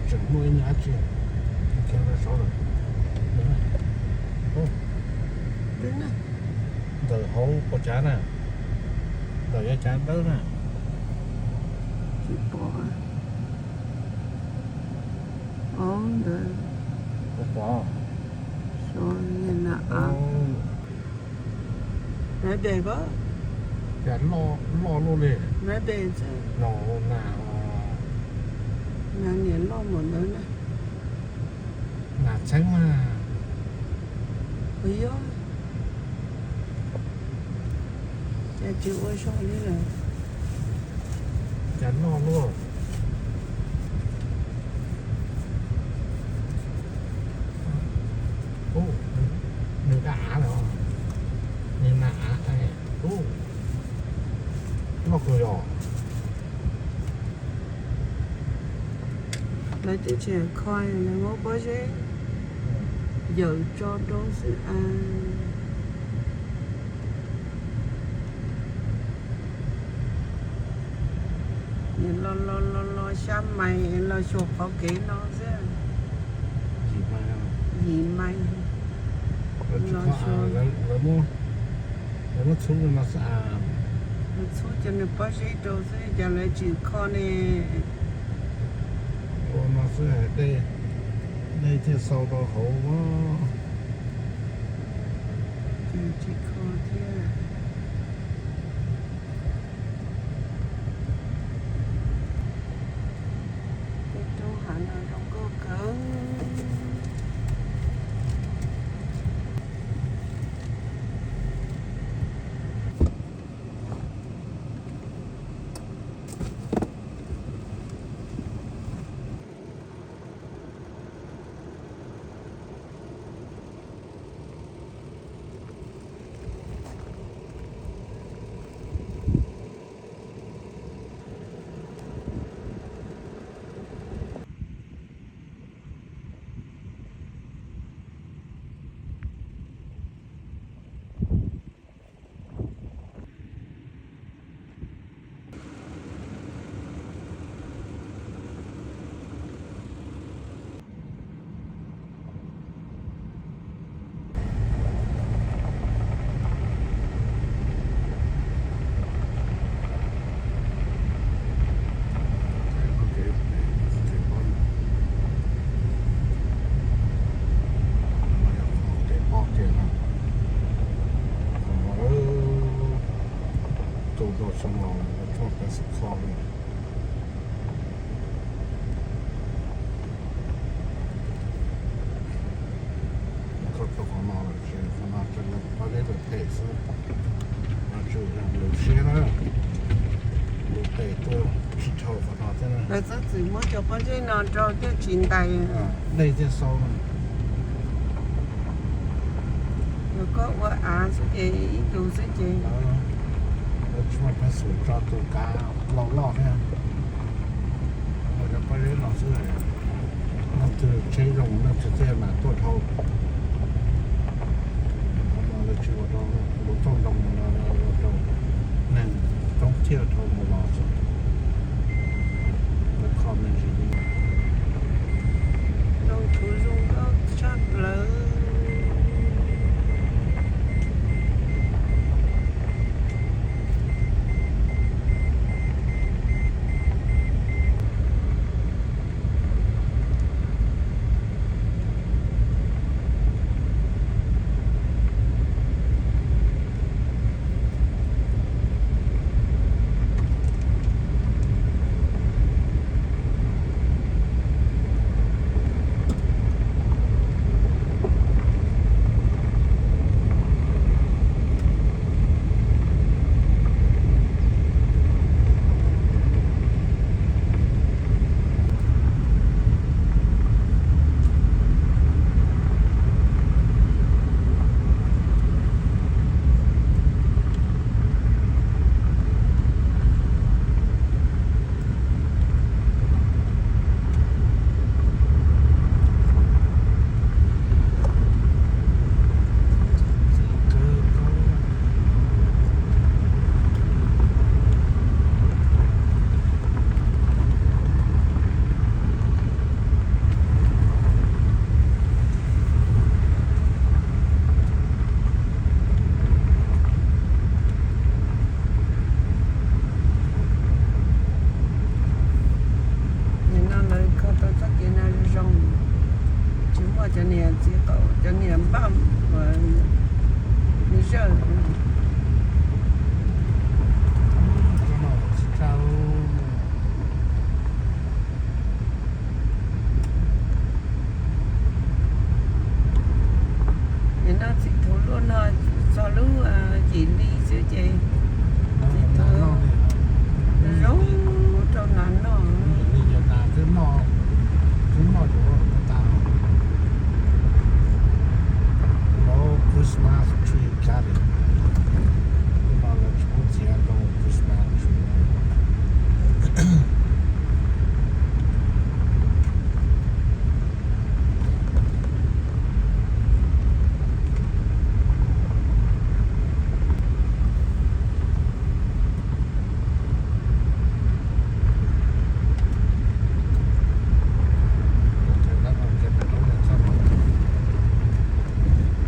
Tseem muaj ib nyuag dab tsi, saud lawm. Ntawm hauv puas cav na, ntawm yav cav dawb na. Tsis pom. Ntawd. Puas pom? Nav dej, cas loj loj luaj li. Nav dej, no nas, nas niam loj npaum ntawd na. Nas txheeb na. Puas yog? Cas tsis ua zog li lawm. Cas loj luaj. Ub, nws daj av lawm. Nws nas av, ub, loj kawg yog. Lawv twb tsis kho, lawv muab pob zeb yawm tso rau xwb as. Los los los los xya mais los xyuas qhov kev no xwb. Yim mais. Lawv muab txhub no xwb as. Lawv txhub cov nws pob zeb rau xwb, cas lawv tsis kho ne. Ua no xwb dej, dej thiaj xau rau hauv. Tsis kho thiab. Tej roob hav no zoo nkauj kawg. Tus rau xyoo no tshuaj peb xwm kho li. Koj rau qhov no lawm ces qhov no rau pob zeb lawm phem xwb. No tsum lus siab na, lus tes tuaj tsis dhau qhov no thiab na. Lawv txhob txwm muab cov pob zeb no rau thiaj tsis ntais. Dej thiaj xau na. Yog koj ua av xwb ces ib ntus xwb ces. Lawv tsis muaj peev xwm tso tus kav laus loj thiab. Ua cov pob zeb no xwb. Leej twg tsheb zoo leej twg thiaj mam tuaj dhau. Qhov no lawv tsis ua rau lub rooj ntoo no, lawv ua rau neeg thoob thiaj dhau mus los xwb. Lawv kho me ntsis li. Zoo nkauj tshaj plaws. Cov niag txiv qaub, cov niag npaj uas nws zawj.